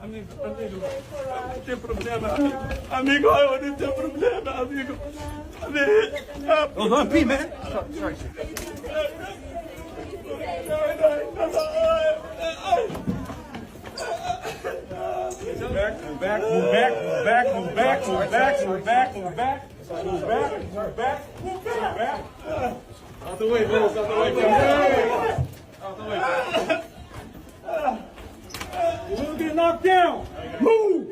Amigo, amigo, no tem problema, amigo. Amigo, eu não tenho problema, amigo. Amigo. Hold on, P, man. Back, move back, move back, move back, move back, move back, move back, move back, move back, move back, move back. Out the way, boys, out the way, boys. Out the way. You will get knocked down. Move.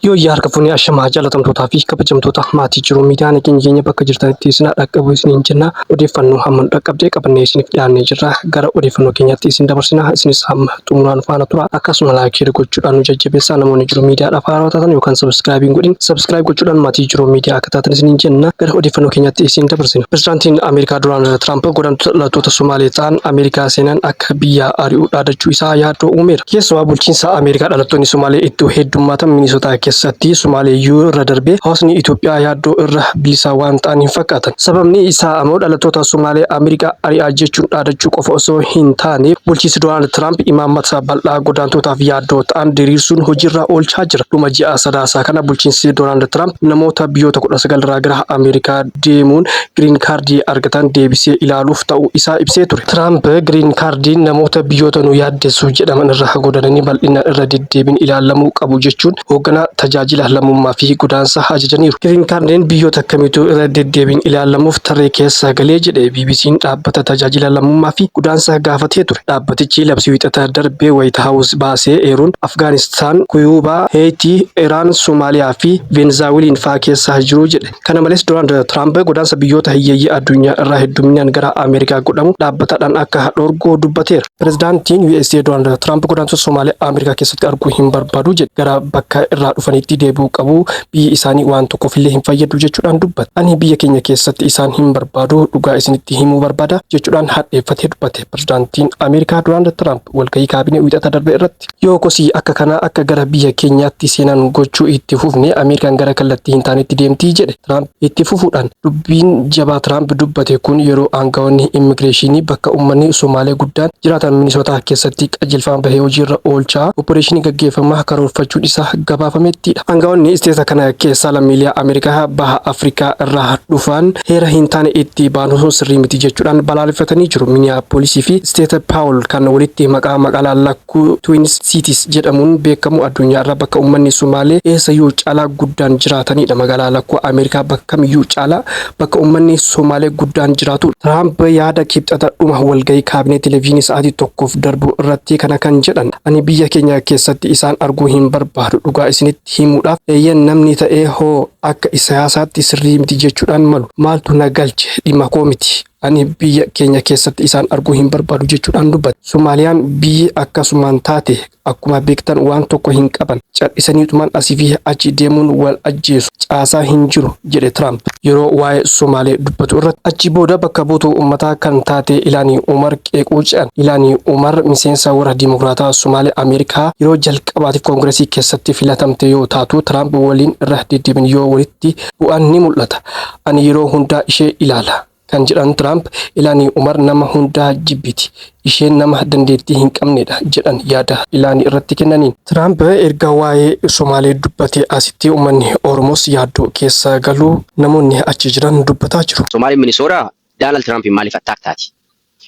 Yoo harka fuunee, ashamaa jaalatamtootaa fi kabajamtoota maatii Jiruu Miidiyaa, nageenya keenya bakka jirtanitti isin dhaqqabu isiniin jenna. Odeeffannoo hamma nu dhaqqabdee qabannee isiniif dhiyaannee jirra. Gara odeeffannoo keenyaatti isin dabarsina. Isinis hamma xumuraan faana tura. Akkasuma like gochuudhaan nu jajjabeessaa. Namoonni Jiruu Miidiyaadhaaf haarawaa taatan yookaan subscribe hin godhin, subscribe gochuudhaan maatii Jiruu Miidiyaa akka taatan isiniin jenna. Gara odeeffannoo keenyaatti isin dabarsina. Pirezidaantiin Ameerikaa Doonaald Tiraamp godaantota dhalattoota Somaalee ta'an Ameerikaa seenan akka biyya ari'uu dhaadachuu isaa yaaddoo uumeera. Keessumaa bulchiinsa Ameerikaa dhalattoonni Somaalee itti heddummaatan Minisootaa keessatti Somaaleeyyuu irra darbee hawaasni Itoophiyaa yaaddoo irra bilisa waan ta'an hin fakkaatan. Sababni isaa ammoo dhalattoota Somaalee Ameerikaa ari'aa jechuun dhaadachuu qofa osoo hin taane, bulchiinsi Doonaald Tiraamp imaammata bal'aa godaantootaaf yaaddoo ta'an diriirsuun hojiirra oolchaa jira. Dhuma ji'a Sadaasaa kana bulchiinsi Doonaald Tiraamp namoota biyyoota 19 irraa gara Ameerikaa deemuun green card argatan deebisee ilaaluuf ta'uu isaa ibsee ture. Tiraamp green cardiin namoota biyyoota nu yaaddessu jedhaman irra godaananii bal'inaan irra deddeebiin ilaalamuu qabu jechuun hoogganaa tajaajila lammummaa fi godaansa ajajaniiru. Green cardiin biyyoota akkamiitu irra deddeebiin ilaalamuuf tarree keessa galee jedhe BBC'n dhaabbata tajaajila lammummaa fi godaansa gaafatee ture. Dhaabbatichi labsii Wixata darbee White House baasee eeruun Afgaanistaan, Kuyuubaa, Heetii, Iraan, Somaaliyaa fi Veenzaawiliin fa'aa keessa jiru jedhe. Kana malees Doonaald Tiraamp godaansa biyyoota hiyyeeyyii addunyaa irraa hedduminaan gara Ameerikaa godhamu dhaabbataadhaan akka dhorgu dubbateera. Pirezidaantiin USA Doonaald Tiraamp godaantota Somaaliyaa Ameerikaa keessatti arguu hin barbaadu jedhe. Gara bakka irraa dhufanitti deebi'uu qabu, biyyi isaanii waan tokkoofillee hin fayyadu jechuudhaan dubbate. "Ani biyya keenya keessatti isaan hin barbaadu, dhugaa isinitti himuu barbaada" jechuudhaan hadheeffatee dubbate. Pirezidaantiin Ameerikaa Doonaald Tiraamp walgahii kaabinee Wiixata darbe irratti, "Yoo kosii akka kanaa akka gara biyya keenyaatti seenan gochuu itti fufne, Ameerikaan gara kallattii hin taanetti deemtii" jedhe. Tiraamp itti fufuudhaan, dubbiin jabaa Tiraamp dubbate kun yeroo aangawoonni immigireeshinii bakka uummanni Somaalee guddaan jiraatan Minisootaa keessatti qajeelfama bahee hojiirra oolchaa opereeshinii gaggeeffamaa karoorfachuun isaa gabaafamettidha. Aangawoonni isteeta kana keessaa lammiilee Ameerikaa baha Afrikaa irraa dhufan heera hin taane itti baanuun sirrii miti jechuudhaan balaaleffatanii jiru. Miniyaapolisii fi isteeta Paawul kan walitti maqaa magaalaa lakkuu Twin Cities jedhamuun beekamu addunyaa irra bakka uummanni Somaalee eessayyuu caalaa guddaan jiraatanidha. Magaalaa lakkuu Ameerikaa bakka kamiyyuu caalaa bakka uummanni Somaalee guddaan jiraatudha. Tiraamp yaada Kibxata dhuma walgahii kaabinee televezyiinii sa'aatii tokkoof darbu irratti kana kan jedhan, "Ani biyya keenya keessatti isaan arguu hin barbaadu, dhugaa isinitti himuudhaaf. Eeyyan, namni ta'ee hoo akka siyaasaatti sirrii miti jechuudhaan malu. Maaltu na galche? Dhimma koo miti. Ani biyya keenya keessatti isaan arguu hin barbaadu" jechuudhaan dubbate. Somaaliyaan biyyi akkasumaan taate, akkuma beektan waan tokko hin qaban. Cal'isaniitumaan asii fi achi deemuun wal ajjeesu. Caasaa hin jiru jedhe Tiraamp yeroo waa'ee Somaalee dubbatu irratti. Achi booda bakka buutuu uummataa kan taate Ilaanii Umar qeequu ce'an. Ilaanii Umar miseensa warra Dimokiraataa Somaalee Ameerikaa yeroo jalqabaatiif koongiresii keessatti filatamte yoo taatu, Tiraamp waliin irra deddeebiin yoo walitti bu'an ni mul'ata. "Ani yeroo hundaa ishee ilaala" kan jedhan Tiraamp, "Ilaanii Umar nama hundaa jibbiti. Isheen nama dandeettii hin qabnedha" jedhan yaada Ilaanii irratti kennaniin. Tiraamp erga waa'ee Somaalee dubbate asitti uummanni Oromoos yaaddoo keessa galuu namoonni achi jiran dubbataa jiru. Somaaliin Minisootaa Doonaald Tiraampiin maaliif attack taati?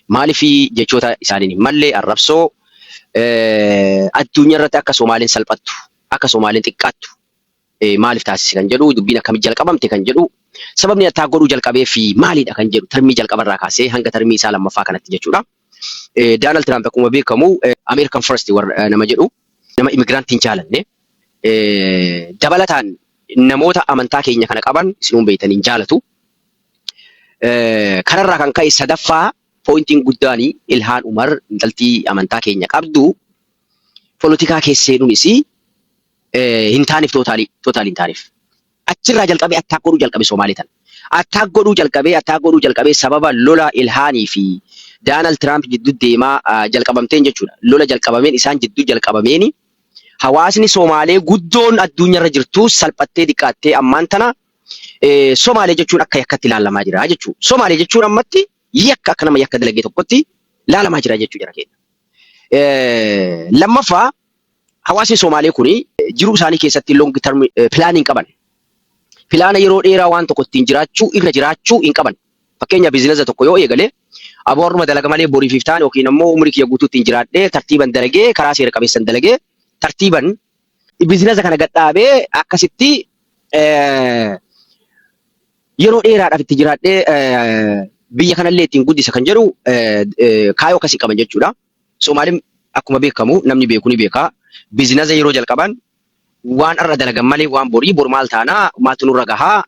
Maaliif jechoota isaaniin hin malle arrabsoo addunyaa irratti akka Somaaliin salphattu, akka Somaaliin xiqqaattu maaliif taasise kan jedhu, dubbiin akkamitti jalqabamte kan jedhu, sababni attack godhuu jalqabee fi maalidha kan jedhu, termii jalqabarraa kaasee hanga termii isaa lammaffaa kanatti jechuudha. Doonaald Tiraamp akkuma beekamu American First nama jedhu, nama immigrantii hin jaalanne, dabalataan namoota amantaa keenya kana qaban isinuun beektan hin jaalatu. Kanarraa kan ka'e sadaffaa pointiin guddaan Ilhaan Umar intaltii amantaa keenya qabdu poolitikaa keessa seenuunis hin taaneef, totally totally hin taaneef. Achirraa jalqabee attack godhuu jalqabe Somaalee tana. Attack godhuu jalqabee, attack godhuu jalqabee, sababa lola Ilhaanii fi Doonaald Tiraamp jidduu deemaa jalqabamteen jechuudha. Lola jalqabameen, isaan jidduu jalqabameeni hawaasni Somaalee guddoon addunyaarra jirtu salphattee xiqqaattee ammaan tana Somaalee jechuun akka yakkatti ilaalamaa jira jechuudha. Somaalee jechuun ammatti yakka, akka nama yakka dalagee tokkotti ilaalamaa jira jechuu jara keenya. Lammaffaa, hawaasni Somaalee kun jiruu isaanii keessatti long term plan hin qaban. Pilaana yeroo dheeraa waan tokko ittiin jiraachuu irra jiraachuu hin qaban. Fakkeenya, biizinasa tokko yoo eegale, aboo har'uma dalaga malee boriif iftaan yookiin ammoo umrii kiyya guutuu ittiin jiraadhee, tartiiban dalagee, karaa seera qabeessan dalagee, tartiiban biizinasa kana gad dhaabee, akkasitti yeroo dheeraadhaaf itti jiraadhee biyya kanallee ittiin guddisa kan jedhu kaayoo akkasii qaban jechuudha. Somaaliin akkuma beekamu, namni beeku ni beeka. Biizinasa yeroo jalqaban waan har'a dalagan malee waan borii, bor maal taanaa, maaltu nurra gahaa,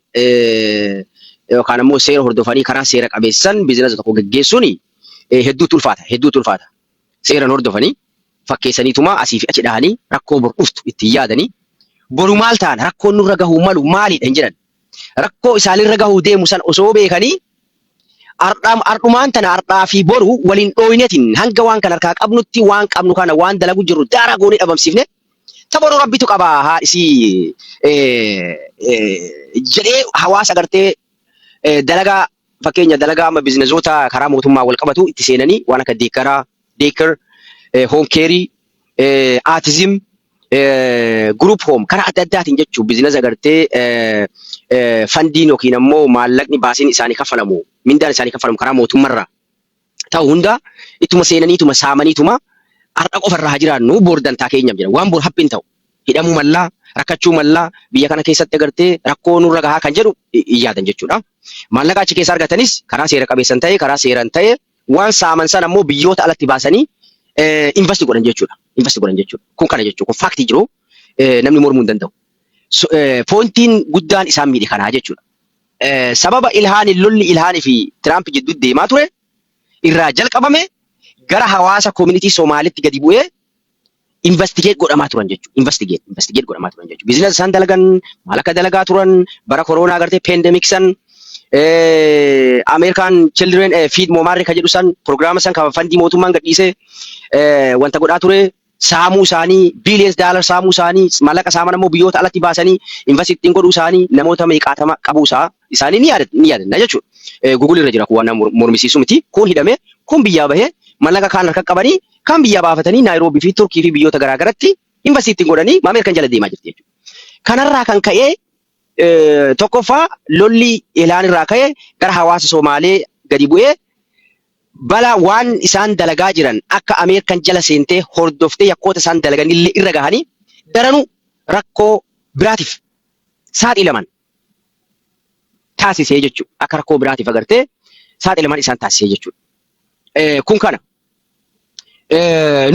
yookaan ammoo seera hordofanii karaa seera qabeessan biizinasa tokko geggeessuun hedduutu ulfaata, hedduutu ulfaata. Seeran hordofanii fakkeessaniituma asii fi achi dhahanii rakkoo bor dhuftu ittiin yaadanii, boru maal taana, rakkoon nurra gahuu malu maalidha hin jedhan. Rakkoo isaanirra gahuu deemu san osoo beekanii, ardhumaan tana, ardhaa fi boru waliin dhooynetiin, hanga waan kana harkaa qabnutti waan qabnu kana, waan dalagu jirru daaraa goonee dhabamsiifne, ta boruu rabbitu qaba haa isii jedhee hawaasa gartee dalagaa, fakkeenya dalagaa amma bizinezoota karaa mootummaa wal qabatu itti seenanii, waan akka daycare, daycare, home care, autism, group home, karaa adda addaatiin jechuun bizineza gartee fundiin yookiin ammoo maallaqni baasiin isaanii kaffalamu, mindaan isaanii kaffalamu karaa mootummarraa ta'u hunda ittuma seenaniituma saamaniituma, har'a qofa irraa haa jiraannu, bor dantaa keenyaaf jedha. Waan bor haphiin ta'u, hidhamuu mallaa, rakkachuu mallaa, biyya kana keessatti agartee rakkoo nurra gahaa kan jedhu hin yaadan jechuudha. Maallaqa achi keessa argatanis karaa seera qabeessan ta'e, karaa seeran ta'e, waan saaman sana immoo biyyoota alatti baasanii invest godhan jechuudha. Invest godhan jechuudha. Kun kana jechuudha. Kun fact jiru, namni mormuu hin danda'u. Pointiin guddaan isaan miidhe kanaa jechuudha. Sababa Ilhaanii, lolli Ilhaanii fi Tiraamp jidduu deemaa ture irraa jalqabame gara hawaasa community Somaalitti gadi bu'ee investigate godhamaa turan jechuudha. Investigate godhamaa turan jechuudha. Biizinasa isaan dalagan maal akka dalagaa turan, bara koronaa agartee pandemic san, Ameerikaan Children Feed Moomaarri ka jedhu san, proogiraama san kan fundii mootummaan gadhiisee wanta godhaa ture saamuu isaanii, billions dollar saamuu isaanii, maallaqa saaman ammoo biyyoota alatti baasanii invest ittiin godhuu isaanii, namoota meeqaatama qabuu isaa isaanii ni yaadanna jechuudha. Google irra jira, kun waan nama mormisiisu miti. Kun hidhame, kun biyyaa bahee, maallaqa kaan harka qabanii, kaan biyyaa baafatanii Naayiroobii fi Turkii fi biyyoota garaa garatti invest ittiin godhanii Ameerikaan jala deemaa jirti jechuudha. Kanarraa kan ka'ee, tokkoffaa lolli Ilhaan irraa ka'e gara hawaasa Somaalee gadi bu'ee balaa waan isaan dalagaa jiran akka Ameerikaan jala seentee hordoftee yakkoota isaan dalagan illee irra gahanii daranuu rakkoo biraatiif saaxilaman taasisee jechuudha. Akka rakkoo biraatiif agartee saaxilaman isaan taasisee jechuudha. Kun kana.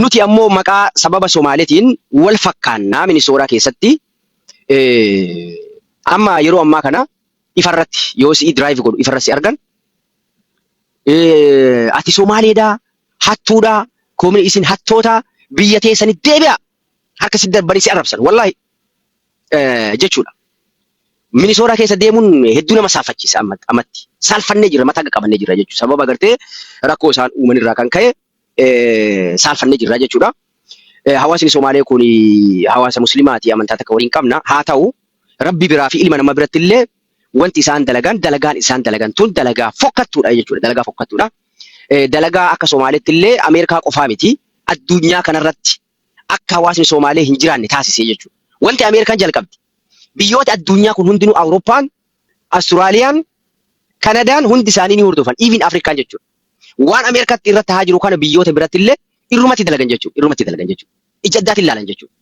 Nuti ammoo maqaa sababa Somaaleetiin wal fakkaannaa Minisooraa keessatti amma yeroo ammaa kana ifarratti yoo si'i drive godhu ifarra si argan, ati Somaaleedhaa, hattuudhaa, koomini isin hattoota, biyya teessanii deebi'a, harka si darbanii si arrabsan wallaahi jechuudha. Minisooraa keessa deemuun hedduu nama saalfachiisa ammatti. Saalfannee jirra, mataa qaqqabannee jirra jechuudha. Sababa agartee rakkoo isaan uuman irraa kan ka'e saalfannee jirra jechuudha. Hawaasni Somaalee kun hawaasa Muslimaati, amantaa takka waliin qabna. Haa ta'u, Rabbi biraa fi ilma nama biratti illee wanti isaan dalagan, dalagaan isaan dalagan tun dalagaa fokkattuudha jechuudha. Dalagaa fokkattuudha. Dalagaa akka Somaaleetti illee Ameerikaa qofaa miti, addunyaa kanarratti akka hawaasni Somaalee hin jiraanne taasisee jechuudha. Wanti Ameerikaan jalqabde, biyyoota addunyaa kun hundinuu, Awurooppaan, Austraaliyaan, Kanadaan, hundi isaanii ni hordofan. Even Afrikaan jechuudha. Waan Ameerikaatti irratti haa jiru kana biyyoota biratti illee irrumatti dalagan jechuudha. Irrumatti dalagan jechuudha. Ija addaatiin ilaalan jechuudha.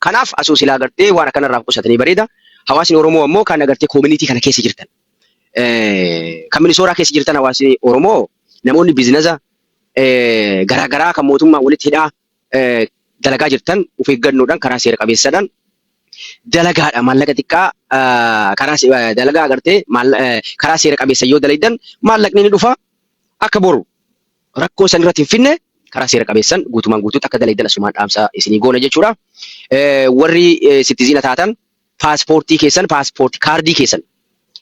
Kanaaf asuu silaa agartee waan akkanarraa qusatanii bareeda. Hawaasni Oromoo ammoo kan agartee community kana keessa jirtan, kan Minisooraa keessa jirtan, hawaasni Oromoo, namoonni biizinasa garaagaraa kan mootummaa walitti hidhaa dalagaa jirtan, of eeggannoodhaan karaa seera qabeessadhaan dalagaadha. Maallaqa xiqqaa karaa dalagaa agartee karaa seera qabeessa yoo dalagdan maallaqni ni dhufa. Akka boru rakkoo san irratti hin finne karaa seera qabeessan guutumaan guutuutti akka dalagdan asumaan dhaamsa isinii goona jechuudha. Warri citizen taatan paaspoortii keessan, paaspoortii kaardii keessan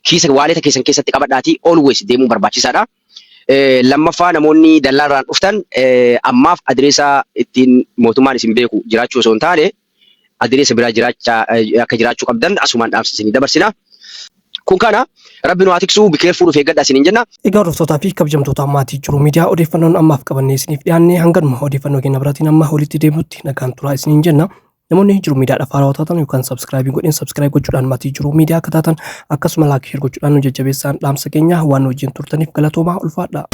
kiisa wallet keessan keessatti qabadhaatii always deemuun barbaachisaadha. Lammaffaa, namoonni dallaarraan dhuftan ammaaf adireesa ittiin mootummaan isin beeku jiraachuu osoo hin taane adireesa biraa jiraachaa akka jiraachuu qabdan asumaan dhaamsa isinii dabarsina. Kun kana Rabbi nu haa tiksuu, be careful, of eeggadhaa isiniin jenna. Egaa hordoftootaa fi kabajamtoota maatii Jiruu Miidiyaa, odeeffannoon ammaaf qabannee isiniif dhiyaanne hanganuma. Odeeffannoo keenya biraatiin amma walitti deebinutti nagaan turaa isiniin jenna. Namoonni Jiruu Miidiyaadhaaf haarawaa taatan yookaan subscribe godhin, subscribe gochuudhaan maatii Jiruu Miidiyaa akka taatan, akkasuma like, share gochuudhaan nu jajjabeessaan dhaamsa keenya. Waan nu wajjin turtaniif galatoomaa, ulfaadha.